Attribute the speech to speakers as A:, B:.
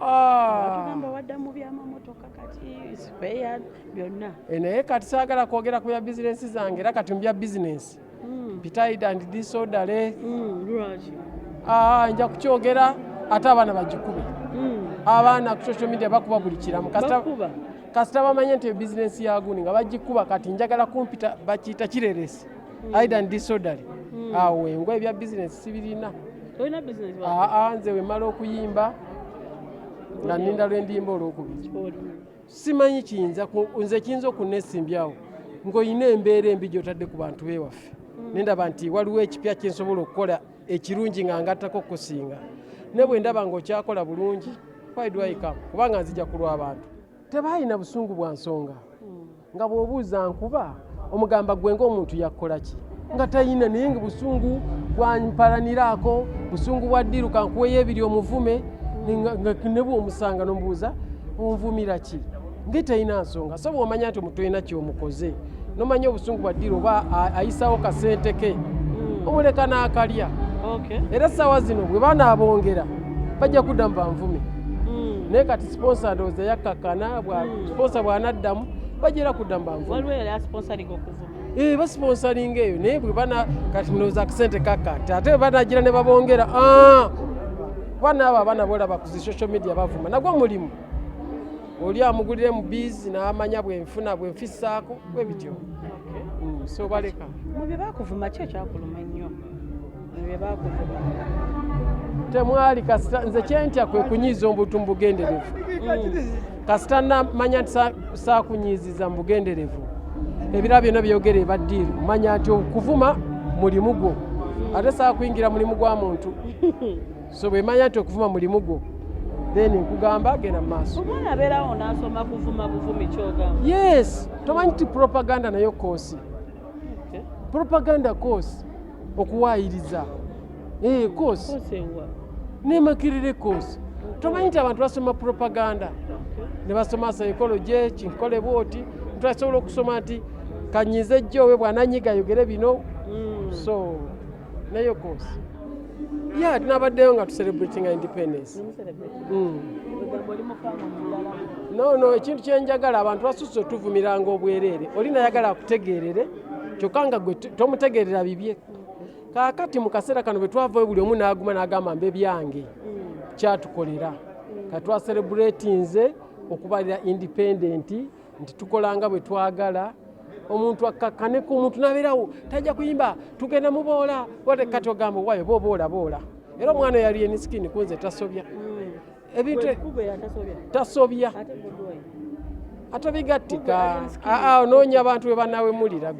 A: Ah.
B: Batugamba wadda mu byamamotoka, kati spare byonna.
A: Eh, naye kati saagala kwogera ku bya bizinensi zange, era kati mu bya bizinensi tied and disorderly.
B: Lwaki?
A: Ah, nja kukyogera ate abaana bagikube. Abaana ku social media bakuba buli kiramu.
B: Bakuba.
A: Kasita bamanye nti bizinensi ya gundi nga bagikuba. Kati njagala kumpita bakiyita kireresi, tied and disorderly. Awo engwa ebya bizinensi sibirina.
B: Olina bizinesi?
A: Aa, nze wemala okuyimba nga nninda lwendiyimba olwokubiri. Simanyi kiyinza nze kiyinza okunesimbyawo ng'olina embeera embi gy'otadde ku bantu beewaffe, nendaba nti waliwo ekipya kyensobola okukola ekirungi nga ngattako okusinga, ne bwe ndaba ng'okyakola bulungi, why do I come? Kubanga nzija ku lw'abantu. Tebalina busungu bwa nsonga, nga bw'obuuza nkuba omugamba gwe ng'omuntu yakola ki, nga tayina, naye nga busungu bwampalaniraako, busungu bwa ddiru, kankuweyo ebiri omuvume. Ne bw'omusanga nomubuuza onvumira ki, nga talina nsonga. So bw'omanya nti omuntu olina kyomukoze, nomanya obusungu bwa ddiru oba ayisawo kasente ke, omuleka n'akalya. Era essaawa zino bwe banaabongera bajja kuddamu banvume, naye kati sponsor ndowooza yakkakkana. Sponsor bw'anaddamu bajja kuddamu banvume.
B: Waliwo yali asponsoringa okuvuma?
A: Eh, basponsoringa eyo, naye bwe bana kati ndowooza akasente kakka, ate bwe banagira ne babongera, ah, kuba naabo abaana bolaba ku zi social media bavuma, nagwo mulimu. Oli amugulire mu bizi n'amanya bwenfuna bwenfissaako bwe bityo. So baleka.
B: Mu bye bakuvuma, ki ekyakuluma ennyo mu bye bakuvuma?
A: Temwali. Kasita nze kyentya kwe kunyiiza omuntu mu bugenderevu. Kasita namanya nti saakunyiiziza mu bugenderevu, ebirala byonna byogera eba ddiiru. Manya nti okuvuma mulimu gwo, ate saakuyingira mulimu gwa muntu. So bwe manya nti okuvuma mulimu gwo, then nkugamba genda mu maaso.
B: Omwana abeerawo n'asoma kuvuma buvumi, kyogamba?
A: Yes, tomanyi nti propaganda nayo course? Propaganda course, okuwaayiriza. Eh, course.
B: Course ewa?
A: Nemakerere course. Tomanyi nti abantu basoma propaganda ne basoma psychology, kinkole bwoti, nti asobola okusoma nti kanyize jjowe bw'ananyiga ayogere bino. So nayo course ya tunabaddeyo nga tucelebratinga independence.
B: Ogamba oli mukambwe mulala.
A: No, ekintu kyenjagala, abantu basusse otuvumiranga obwereere. Oli nayagala akutegeerere, kyokka nga gwe tomutegeerera bibye. Kaakati mu kaseera kano bwe twavayo, buli omu n'aguma n'agamba mbe byange kyatukolera. Kati twacelebratinze okubalira independent nti tukolanga bwe twagala. Omuntu akkakkaneko, omuntu nabeerawo tajja kuyimba, tugenda muboola. Wate kati ogamba waayo booboola boola, era omwana yali enisikini kunze tasobya ebintu.
B: Kugwe atasobya?
A: Tasobya.
B: Ate Bobi Wine?
A: Ate bigattika. Aa, onoonya abantu bwe banawemulira.